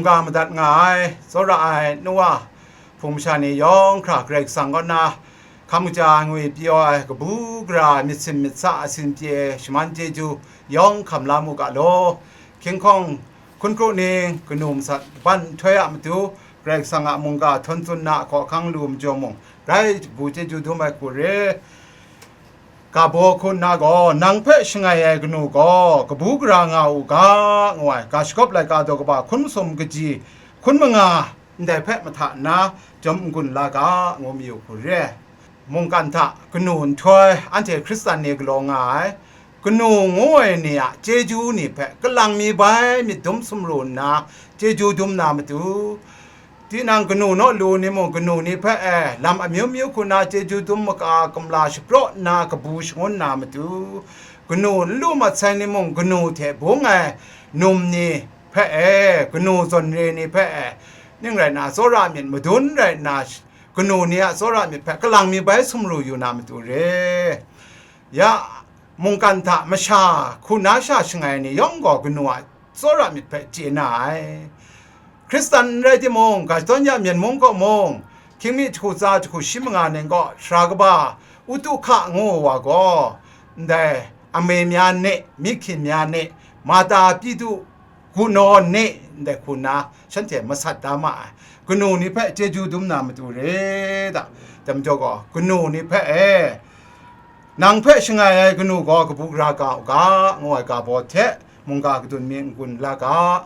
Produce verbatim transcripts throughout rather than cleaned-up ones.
Ga madat nga ai, tsawra ai, nu wa, hpung masha ni yawng hkra Karai Kasang kaw na, hkam kaja ngwi pyaw ai, kabu gara, myit sin myit sa, asin pye, shaman chyeju yawng hkam la mu ga law. Hkying hkawng, hkun kru ning, kanu masat ban nhtoi a matu, Karai Kasang a mungga htawn tsun na hkawhkang lu majaw mung, grai bu chyeju dum ai hku re. Ga baw hku nna gaw, nang hpe shangai ai kanu gaw, kabu gara nga u ga, ngu ai, ga shagawp laika daw kaba hkun masum kaji hkun manga, ndai hpe mahta nna, jawm n-gun la ga, ngu mayu hku re. Mungkan hta kanu nhtoi, anhte Hkristan ni galaw nga ai, kanu ngu ai ni a chyeju ni hpe kalang mi bai myit dum sumru nna, chyeju dum na matu, tinang kanu naw lu ni mung, kanu ni hpe e, lam amyu myu hku na chyeju dum maka, kumla shapraw nna kabu shangun na matu, kanu n lu mat sai ni mung, kanu hte bung ai num ni hpe e, kanu zawn re ni hpe e, ning rai nna, tsawra myit madun rai nna, kanu ni a tsawra myit hpe kalang mi bai sumru yu na matu re. Ya, mungkan hta masha hku na sha shangai ni yawng gaw kanu a tsawra myit hpe chye na ai. Hkristan n rai timung, ga shadawn ya Myen mung kaw mung, hkying mi jahku tsa jahku shi manga ning kaw, sara kaba Utuhka ngu wa gaw, ndai Ame mya ni, myi hkyin mya ni, Mata Pitu, Gunaw ni, ndai hku nna shanhte masat da ma ai. Kanu ni hpe chyeju dum na matu re da. Dai majaw gaw, kanu ni hpe e, nang hpe shangai ai kanu gaw kabu gara ga u ga, ngu ai ga baw hte, mungga kadun mi n-gun la ga.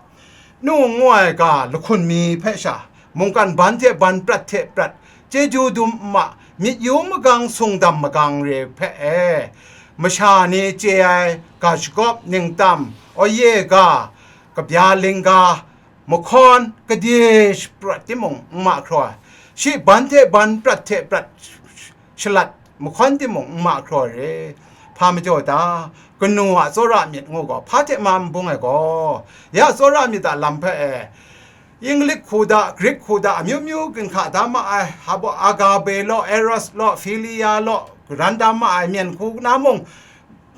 Nu ngu ai ga lahkun mi hpe sha, mungkan ban hte ban prat hte prat, chyeju dum nma, myit yu magang sungdam magang re hpe e, masha ni chye ai ga shagawp, ningtam, oye ga, kabya lingga, mahkawn, gade shaprat timung n ma hkraw ai, shi ban hte ban prat hte prat shalat mahkawn timung n ma hkraw ai re. Hpa majaw ta? Kanu a tsawra myit ngu gaw, hpa hte ma n bung ai gaw, ya tsawra myit a lam hpe e, Inglik hku da, Grik hku da, amyu myu ginhka da ma ai, habo agabe law, eros law, philia law, ran da ma ai, myen hku na mung,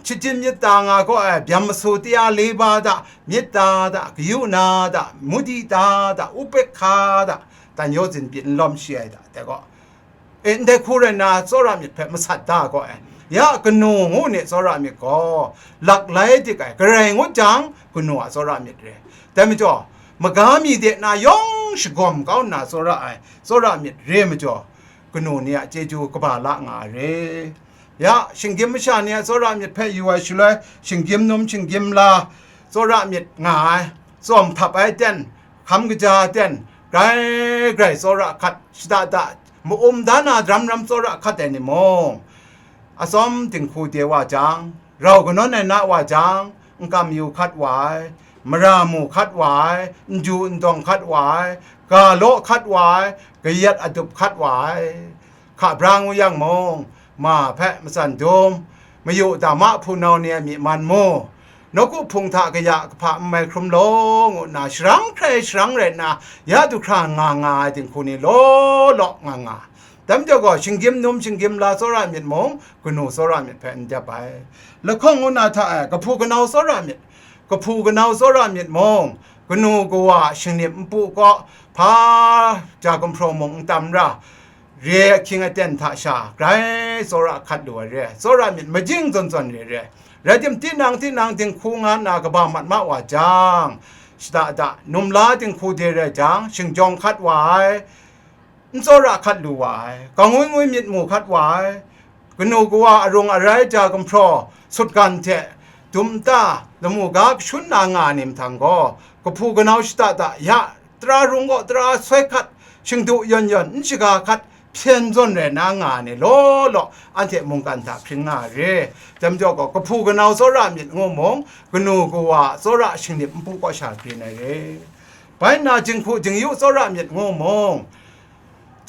shajin myit ta nga gaw ai, byam masu taya leba da, myit ta da, kayu na da, mudi ta da, upekha da, dan yaw zin byin n lawm shi ai da, dai gaw, e, ndai hku rai nna, tsawra myit hpe masat da gaw ai. Ya kanu ngu ni tsawra myit gaw, laklai dik ai, garai ngut jang, kanu a tsawra myit re. Dai majaw, maga mi de na yawng shagawm kau nna tsawra ai, tsawra myit re majaw, kanu ni a chyeju kaba la nga ai re. Ya, shinggyim masha ni a tsawra myit hpe yu ai shaloi, shinggyim num shinggyim la, tsawra myit nga ai, tsawm htap ai ten, hkam kaja ten, grai grai tsawra hkat, shada da, ma-um da na ram ram tsawra hkat ai ni mung, atsawm dinghku de wa jang, rau kanawn ai na wa jang, n kam yu hkat wa ai, mara mu hkat wa ai, n ju n dawng hkat wa ai, ga law hkat wa ai, kayat adup hkat wa ai, hka bra ngu yang mung, ma hpe matsan dum, mayu dama hpunau ni a myi man mu, nawku hpung hta kaya kahpa n mai hkrum law, ngu nna sharang hkrai sharang rai nna, ya du hkra nga nga ai dinghku ni law law nga nga. Dai majaw gaw, shinggyim num shinggyim la tsawra myit mung, kanu tsawra myit hpe n dep ai. Lahkawng ngu na hta e, kahpu kanau tsawra myit, kahpu kanau tsawra myit mung, kanu kawa a shingnip npu kaw, hpa ja gumhpraw mung n tam ra, re ai ahkying aten hta sha, grai tsawra hkat lu ai re, tsawra myit majing zawn zawn re re. Rai tim, tinang tinang dinghku nga nna kaba mat ma wa jang, shada da, numla dinghku de rai jang, shingjawng hkat wa ai, n tsawra hkat lu wa ai, kangwi ngwi myit mu hkat wa ai, kanu kawa arung arai ja gumhpraw, sutgan hte, dum nta, lamu ga kashun na nga ai ni mahtang gaw, kahpu kanau shada da, ya, tara rung gaw tara soi hkat, shingdu yawn yawn n shaga hkat, hpyen zawn rai na nga ai ni law law, anhte mungkan hta hpring nga ai re. Dai majaw gaw, kahpu kanau tsawra myit ngu mung, kanu kawa tsawra shingnip npu kaw sha byin ai re. Bai nna, jinghku jingyu tsawra myit ngu mung,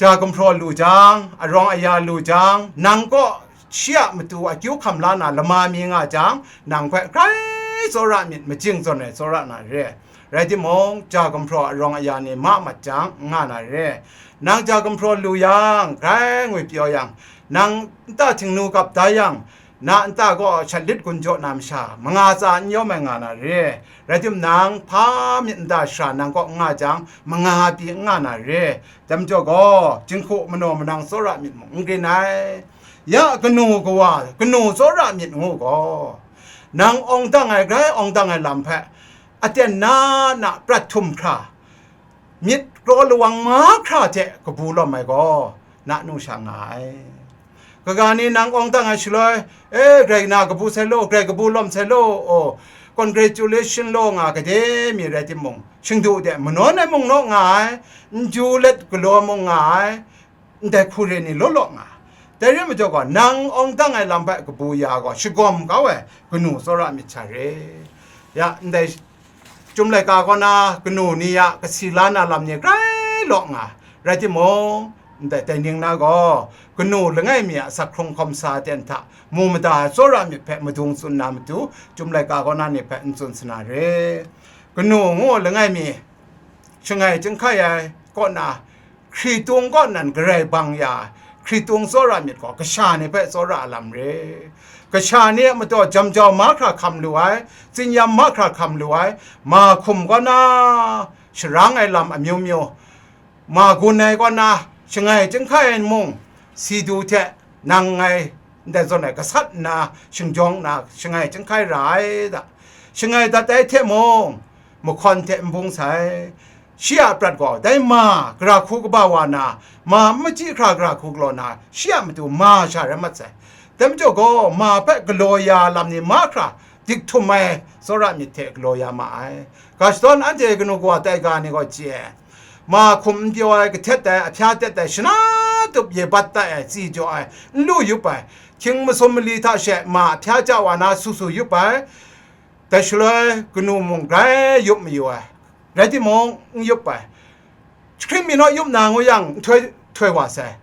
ja gumhpraw lu jang, arawng aya lu jang, nang kaw shi a matu akyu hkam la na lama mi nga jang, nang hpe grai tsawra myit majing zawn ai tsawra na re. Rai timung, ja gumhpraw arawng aya ni ma mat jang, n nga na re. Nang ja gumhpraw lu yang, grai ngwi pyaw yang, nang nta htingnu gap da yang, na nta gaw shat lit gun jaw na masha, manga tsa n yawm ai nga na re. Rai timung, nang hpa myit nta shara nang kaw n nga jang, manga pyi n nga na re. Dai majaw gaw, jinghku manaw manang tsawra myit mung n grin ai. Ya kanu kawa, kanu tsawra myit ngu gaw, nang awng dang ai, grai awng dang ai lam hpe, aten na na prat htum hkra, myit kraw lawang mahkra hte kabu lawm ai gaw, na nu sha nga ai. Kaga ni nang awng dang ai shaloi, e, grai na kabu sai law, grai kabu lawm sai law, o, congratulation law nga gade mi rai timung, shingdu de manawn ai mung naw nga ai, n ju let galaw mung nga ai, ndai hku re ni law law nga. Dai re majaw gaw, nang awng dang ai lam hpe kabu ya gaw, shagawm kau ai kanu tsawra myit sha re. Ya, ndai Chyum laika kaw na kanu ni a kasi la na lam ni grai law nga, rai timung, ndai tai ning na gaw, kanu langai mi a asak hkrung hkawm sa ten hta mu mada ai tsawra myit hpe madung tsun na matu, Chyum laika kaw na ni hpe n tsun sa na re. Kanu ngu langai mi, shangai chyinghkai ai kaw na, hkritung kaw nan garai bang ya ai, hkritung tsawra myit gaw, kasha ni hpe tsawra ai lam re. Kasha ni a mataw jam jau mahkra hkam lu ai, tsinyam mahkra hkam lu ai, ma hkum kaw na sharang ai lam amyu myu, ma gun ai kaw na shangai chyinghkai ai mung, si du hte nang ngai ndai zawn ai gasat nna shingjawng nna shangai chyinghkai ra ai da. Shangai dat ai hte mung, mahkawn hte n bung sai. Shi a prat gaw, dai ma, gara hku kaba wa na, ma n machyi hkra gara hku galaw na, shi a matu ma sha rai mat sai. Dai majaw gaw, ma hpe galaw ya lam ni mahkra, dik htum ai tsawra myit hte galaw ya ma ai. Ga shadawn anhte kanu kawa tai ga ni gaw chye ai. Ma hkum n pyaw ai, kahtet ai, ahpya tet ai, shana tup ye bat tai ai, tsi jaw ai, n lu yup ai, hkying masum mali hta she ma ahpya ja wa na su su yup ai, dai shaloi kanu mung grai yup mayu ai, rai timung, n yup ai. Jahkring mi naw yup na ngu yang, nhtoi htoi wa sai.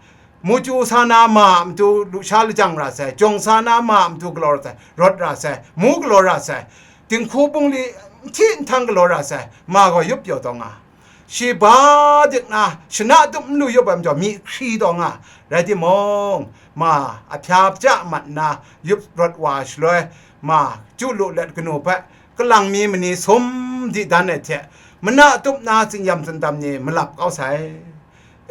Muchyu sa na ma a matu lusha lajang ra sai, jawng sa na ma a matu galaw ra sai, rawt ra sai, mu galaw ra sai, dinghku bungli nhti nhtang galaw ra sai, ma gaw yup pyaw taw nga. Shi ba dik na, shana tup n lu yup ai majaw, myi hkri taw nga. Rai timung, ma ahpya hpya mat nna yup rawt wa shaloi, ma chyu lu let kanu hpe, kalang mi mani sum di dan ai hte, mana tup na tsinyam tsindam ni malap kau sai.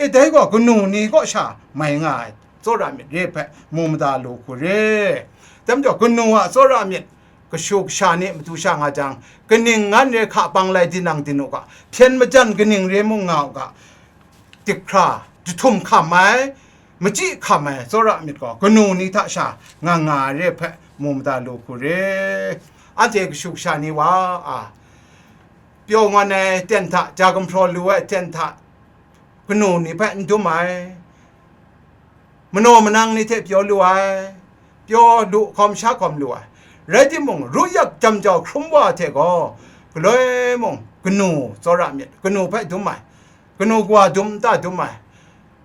E, dai gaw kanu ni kaw sha mai nga ai tsawra myit re hpe mu mada lu hku re. Dai majaw, kanu a tsawra myit kashu kasha ni matu sha nga jang, kaning ngan re hka bang lai dinang din u ga, hpyen majan kaning re mung nga u ga, dik hkra, jahtum hkam ai, machyi hkam ai tsawra myit gaw, kanu ni hta sha nga nga ai re hpe mu mada lu hku re. Anhte kashu kasha ni wa a, pyaw ngawn ai ten hta, ja gumhpraw lu ai ten hta, kanu ni hpe n dum ai, manaw manang ni hte pyaw lu ai, pyaw lu hkawm sha hkawm lu ai, rai timung, ru yak jam jau hkrum wa hte gaw, galoi mung, kanu tsawra myit, kanu hpe dum ai, kanu kawa dum nta dum ai,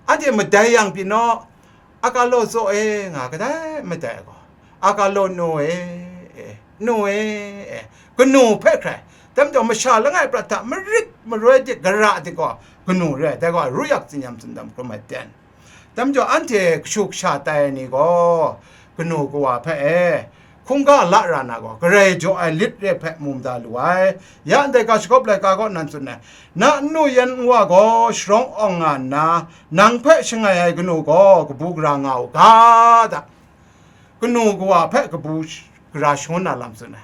anhte madai yang pyi naw, a ga law tsaw e nga kadai madai gaw, a ga law nu e, e, nu e, e, kanu hpe hkrai, dai majaw masha langai prat hta marit maroi dik gara dik gaw kanu re ai, dai gaw ru yak tsinyam tsindam hkrum ai ten. Dai majaw anhte kashu kasha tai ai ni gaw, kanu kawa hpe e, hkungga la ra na gaw, garai jaw ai lit re hpe mu mada lu ai. Ya ndai ga shagawp laika gaw nan tsun ai, na nnu yan nwa gaw sharawng awng nga nna, nang hpe shangai ai kanu gaw kabu gara nga u ga, da. Kanu kawa hpe kabu sh-, gara shangun na lam tsun ai.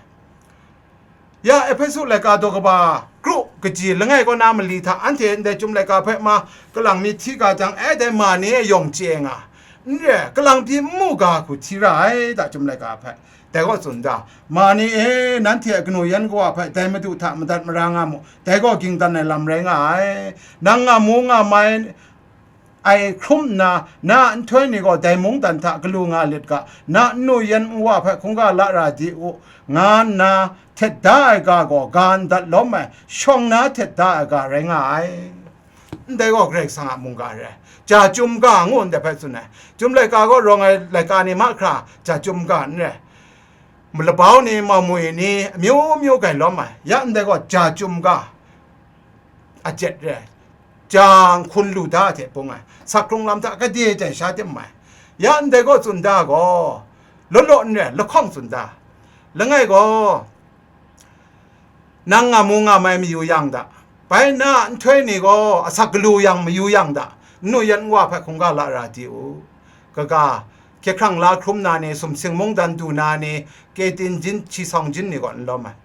Ya Ehpesu laika daw kaba kru kaji langai kaw na mali hta anhte ndai Chyum laika hpe ma kalang mi hti ga jang, e, dai ma ni e yawng chye nga, n re, kalang pyi n mu ga hku hti ra ai da, Chyum laika hpe. Dai gaw tsun da, ma ni e, nanhte a kanu yan kawa hpe dai Madu hta madat mara nga mu, dai gaw ging dan ai lam rai nga ai. Nang nga mu nga mai, ai hkrum nna, na a nhtoi ni gaw dai mungdan hta galu nga lit ga, na nnu yan nwa hpe hkungga la ra di u, nga nna htet da ai ga gaw, ga ndat lawm ai, shawng na htet da ai ga rai nga ai. Ndai gaw Karai Kasang a mungga rai, ja chyum ga ngu ndai hpe tsun ai. Chyum laika gaw rawng ai laika ni mahkra ja chyum ga n rai. Malabau ni, maumwi ni, amyu myu gai lawm ai. Ya ndai gaw ja chyum ga a jet re ai, ja hkun lu da hte bung ai, sak hkrung lam hta gade jai sha tim ai. Ya ndai gaw tsun da gaw, law law n re ai lahkawng tsun da. Langai gaw, nang nga mu nga mai mayu yang da, bai na a nhtoi ni gaw asak galu yang mayu yang da, nnu yan nwa hpe hkungga la ra di u. Kaga, hkye hkrang la hkrum na ni, sumsing mungdan du na ni, kyetin jin, hti sawng jin ni gaw n lawm ai.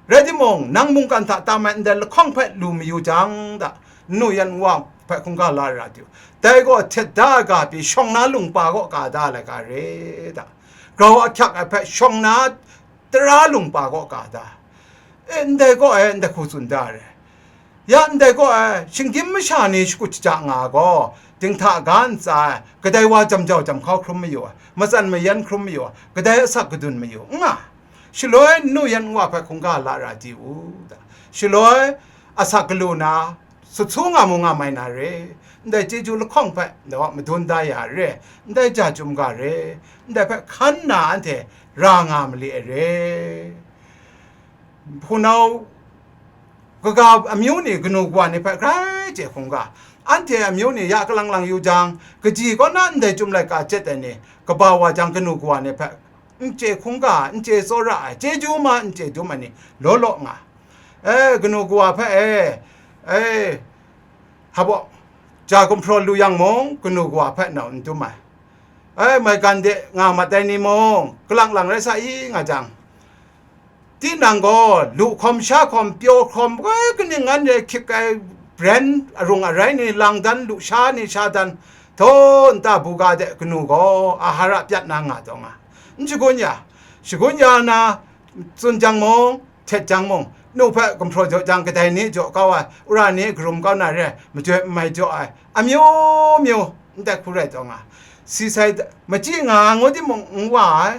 Rai timung, nang mungkan hta tam ai ndai lahkawng hpe lu mayu jang da, nnu yan nwa hpe hkungga la ra di u. Dai gaw htet da ai ga pyi shawng na lungpa kaw ka da ai laika re da, grau ahkyak ai hpe shawng na tara lungpa kaw ka da. E, ndai kaw e, ndai hku tsun da re. Ya ndai kaw e, shinggyim masha ni shakut shaja nga ai gaw, dinghta ga ntsa ai, kadai wa jam jau jam hkau hkrum mayu ai, matsan mayan hkrum mayu ai, kadai asak kadun mayu n nga. Shaloi nnu yan nwa hpe hkungga la ra di u da. Shaloi asak galu na, sut su nga mu nga mai na re, ndai chyeju lahkawng hpe ndai wa madun da ya re, ndai ja chyum ga re, ndai hpe hkan nna anhte ra nga mali ai re. Hpunau kaga amyu ni kanu kawa ni hpe grai chye hkungga, anhte amyu ni ya kalang lang yu jang, kaji kaw na ndai chyum laika jet ai ni kaba wa jang kanu kawa ni hpe n chye hkungga, n chye tsawra ai, chyeju ma n chye dum ai ni law law nga. E, kanu kawa hpe e, e, hpa baw, ja gumhpraw lu yang mung, kanu kawa hpe nau n dum ai. E, maigan de nga mat ai ni mung, kalang lang rai sa i nga jang, tinang gaw lu hkawm, sha hkawm, pyaw hkawm, woi, kaning ngan re hkyik ai brand arung arai ni lang dan, lusha ni sha dan, htaw nta buga de kanu gaw ahara pyat na nga taw nga. N shagun ya, shagun ya na tsun jang mung, htet jang mung, nu hpe gumhpraw jaw jang kadai ni jaw kau ai, wora ni karum kau na re ai, majoi n mai jaw ai, amyu myu, ndai hku rai taw nga. Si sai, machyi nga ngu timung n wa ai,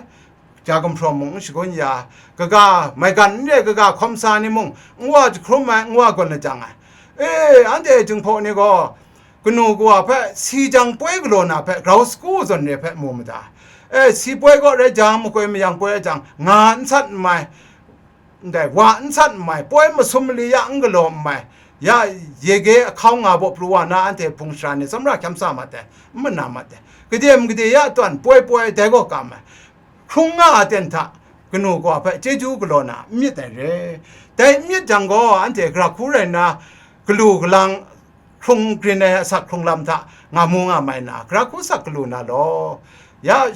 ja gumhpraw mung n shagun ya, kaga maigan n re, kaga hkawm sa ni mung n wa jahkrum ai, n wa gawn lajang ai. E, anhte Jinghpaw ni gaw kanu kawa hpe si jang poi galaw na hpe grau sagu zawn re hpe mu mada. E, si poi kaw rai jang, makoi mayang poi rai jang, nga n sat n mai, ndai wa n sat n mai, poi masum mali ya n galaw n mai, ya yege ahkau nga baw pru wa na anhte hpung shara ni tsawmra hkyam sa mat ai, n mana mat ai, gade magade ya tawn poi poi dai gaw kam ai, hkrung nga ai aten hta kanu kawa hpe chyeju galaw na n myit ai re. Dai n myit jang gaw, anhte gara hku rai nna, galu galang hkrung grin ai asak hkrung lam hta nga mu nga mai na, gara hku sak galu na law. Ya,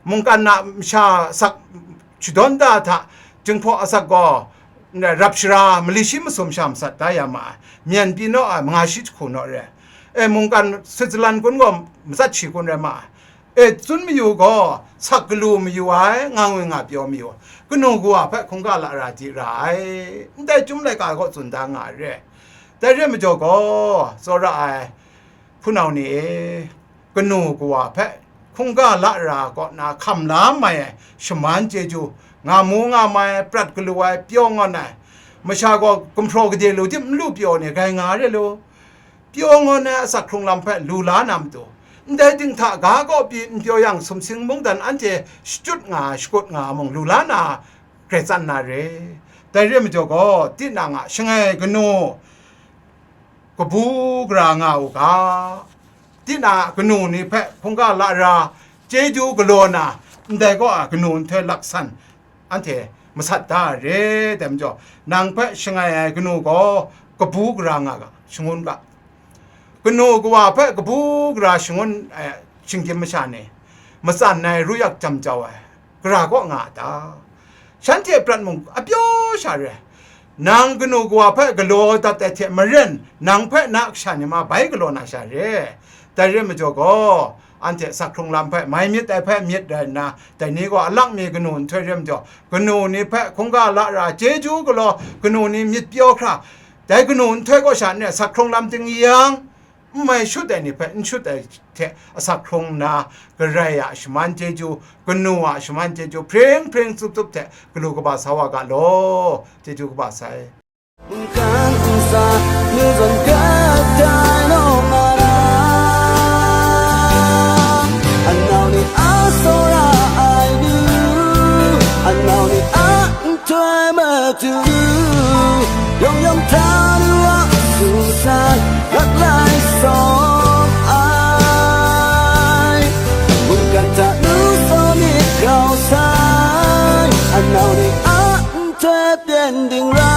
mungkan na masha asak shadawn da hta, Jinghpaw asak gaw, rap shara mali shi masum sha masat da ya ma ai, myen pyi naw ai, manga shi jahku naw re ai. E, mungkan Switzerland kun gaw matsat shi kun rai ma ai. E, tsun mayu gaw, sak galu mayu ai, nga ngwi nga pyaw mayu ai, kanu kawa hpe hkungga la ra di ra ai, ndai chyum laika gaw tsun da nga ai re. Dai re ai majaw gaw, tsawra ai hpunau ni e, kanu kawa hpe hkungga la ra kaw na hkam la mai ai shaman chyeju, nga mu nga mai, prat galu ai, pyaw ngawn ai, masha gaw gumhpraw gade lu dim n lu pyaw ni grai nga re lu. Pyaw ngawn ai asak hkrung lam hpe lu la na matu, ndai dinghta ga kaw pyi n pyaw yang, sumsing mungdan anhte shachyut nga, shakut nga mung lu la na, grai tsan na re. Dai re ai majaw gaw, tinang a shangai kanu kabu gara nga u ga, tinang a kanu ni hpe hkungga la ra, chyeju galaw na, ndai kaw a kanu nhtoi laksan, anhte masat da re, dai majaw, nang hpe shangai ai kanu gaw kabu gara nga ga, shangun ga. Kanu kawa hpe kabu gara shangun ai shinggyim masha ni, matsan ai, ruyak jam jau ai, gara kaw nga a ta? Shanhte prat mung apyaw sha re. Nang kanu kawa hpe galaw dat ai hte maren, nang hpe na kasha ni ma bai galaw na sha re. Dai re ai majaw gaw, anhte asak hkrung lam hpe mai myit ai hpe myit rai nna, dai ni gaw alak mi kanu nhtoi re ai majaw, kanu ni hpe hkungga la ra chyeju galaw, kanu ni myit pyaw hkra, dai kanu nhtoi kaw sha n rai, asak hkrung lam ting yang, n mai shut ai ni hpe n shut ai hte asak hkrung nna, Karai a shaman chyeju, kanu a shaman chyeju, hpring hpring tsup tsup hte galu kaba sa wa ga law, chyeju kaba sai. Mungkan ntsa, nu zawn grai tai law nga na, anau ni a tsawra ai nu, anau ni a nhtoi matu, yawng yawng hta nu a sung san, rat lai sawm ai. Mungkan hta nu tsawm myit ga, n dingra